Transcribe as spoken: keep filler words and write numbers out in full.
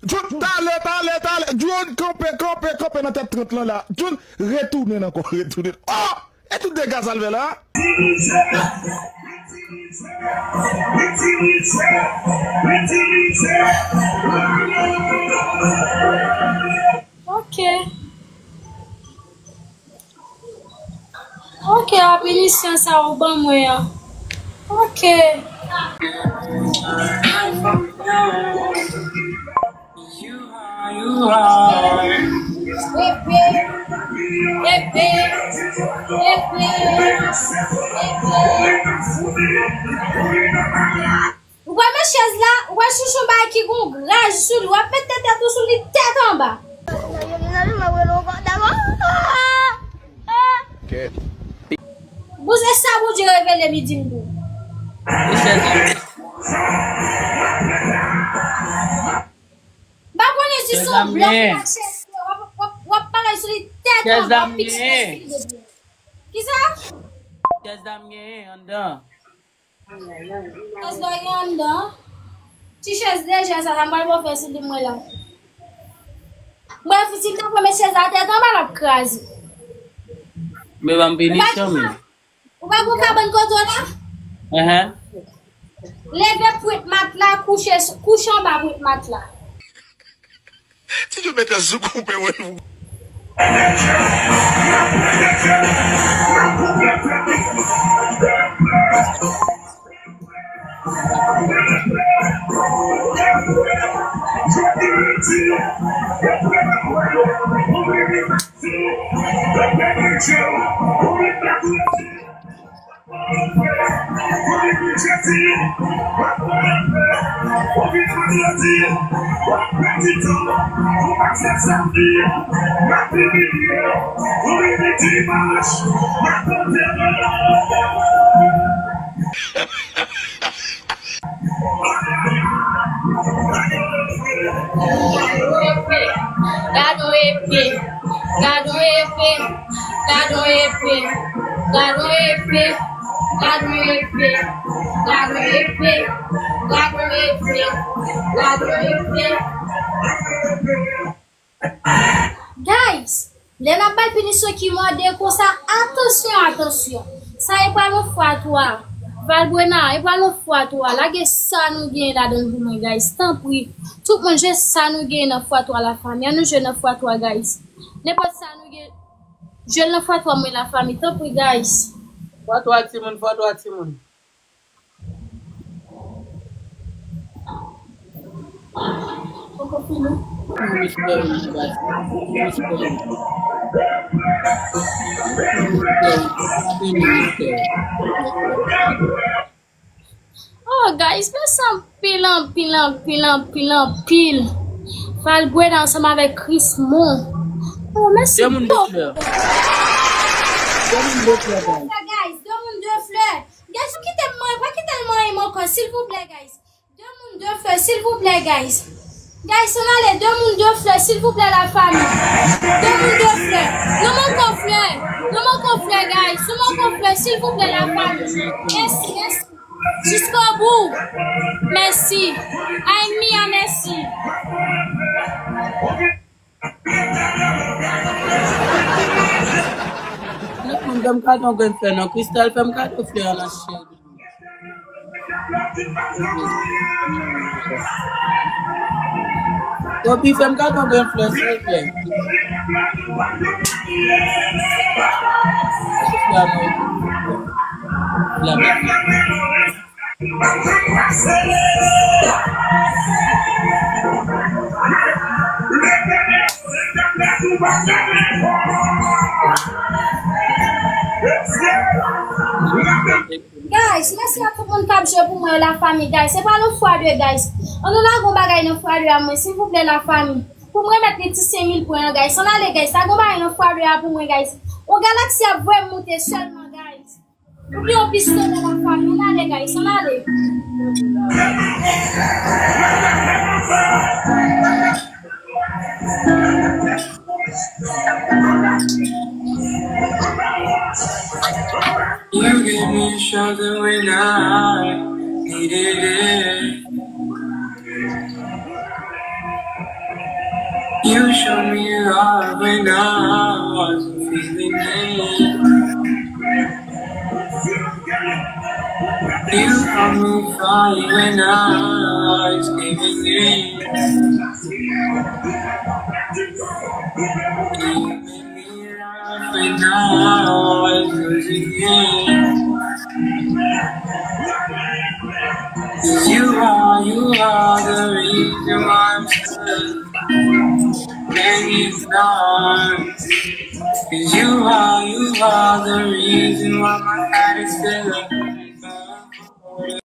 Jun, talè, talè, talè. Jun, kanpe, kanpe, kanpe nan tèt trant lan la. Jun, retounen ankò, retounen. Oh! E tout dega sa l fè la? Ok. Ok, a pinisyon sa ou ban mwen an. Ok. Epe, epe, epe, epe. Ou wè men chèz la, ou wè chouchou bay ki gon graj sou li, w ap met tèt ou sou li tèt anba. Kèt. Bouzen sa Bondye revele m, li di m tou. Chèz la. M pa konnen si se yon blòf ou pa chèche, w ap, w ap, w ap pale sou li tèt anba, w ap piche sou li depi. Kisa? Chèz la m genyen anndan. Chèz la gen anndan. Ti chèz lejè sa, sa m pral fè sou li mwen la. Mwen fouti m ta pran men chèz la tèt anba l ap kraze. Men ban m pinisyon men. Ou pa gon kabann kote w la? Ahan. Leve pwent mat la, kouche, kouche anba pwent mat la. Ti Jun mete sou koupe wè. Gad on epe, gad on epe, gad on epe, gad on epe, gad on epe, gad on epe, gad on epe, gad on epe. Guys, lè n ap bay pinisyon ki mòde konsa, atansyon, atansyon. Sa e pral yon fwa twa. Valbuena, e pral yon fwa twa. Lage sa nou genyen ladan l pou mwen, guys. Tanpri. Tout moun jwe sa nou genyen nan fwa twa la fanmi. An nou jwe nan fwa twa, guys. Nenpòt sa nou gen, jwe l nan fwa twa mwen la fanmi. Tanpri, guys. Fwa twa timoun, fwa twa timoun. Poko fini. Oh, guys, mèsi anpil, anpil, anpil, anpil, anpil. Valbuena ansanm avèk Chrismon. Oh, mèsi. De moun de flè. De moun de flè, guys. Guys, de moun de flè. Guys, ou kite m manyen, pa kite l manyen m ankò, silvouplè, guys. De moun de flè, silvouplè, guys. Guys, ann ale, de moun de flè, silvouplè, la fanmi. De moun de flè. Nou manke w flè. Nou manke w flè, guys. Nou manke w flè, silvouplè, la fanmi. Mèsi, mèsi. Jusqu'au bout. Mèsi. Ay, Mia, mèsi. Lòt moun ban m kado grenn flè non. Kristal fè m kado flè an nan cheri. Toby fè m kado grenn flè silvouplè. Flè non. Flè. Guys, mèsi a tout moun k ap jwe pou mwen yo, la fanmi, guys. Se pa nan fwa de, guys. An nou lage yon bagay nan fwa de a mwen, silvouplè, la fanmi. Pou m remèt li ti senk mil pwen an, guys. Ann ale, guys. Sa gon bagay nan fwa de a pou mwen, guys. On galaksi ap voye m moute sèlman, guys. Oubyen on pistolè la fwa de. Ann ale, guys. Ann ale. You gave me shelter when I needed it. You showed me love when I wasn't feeling it. You held me fire when I was giving in. You made me laugh when I was losing it. 'Cause you are, you are the reason why I'm still hanging on. 'Cause you are, you are the reason why my head is still up.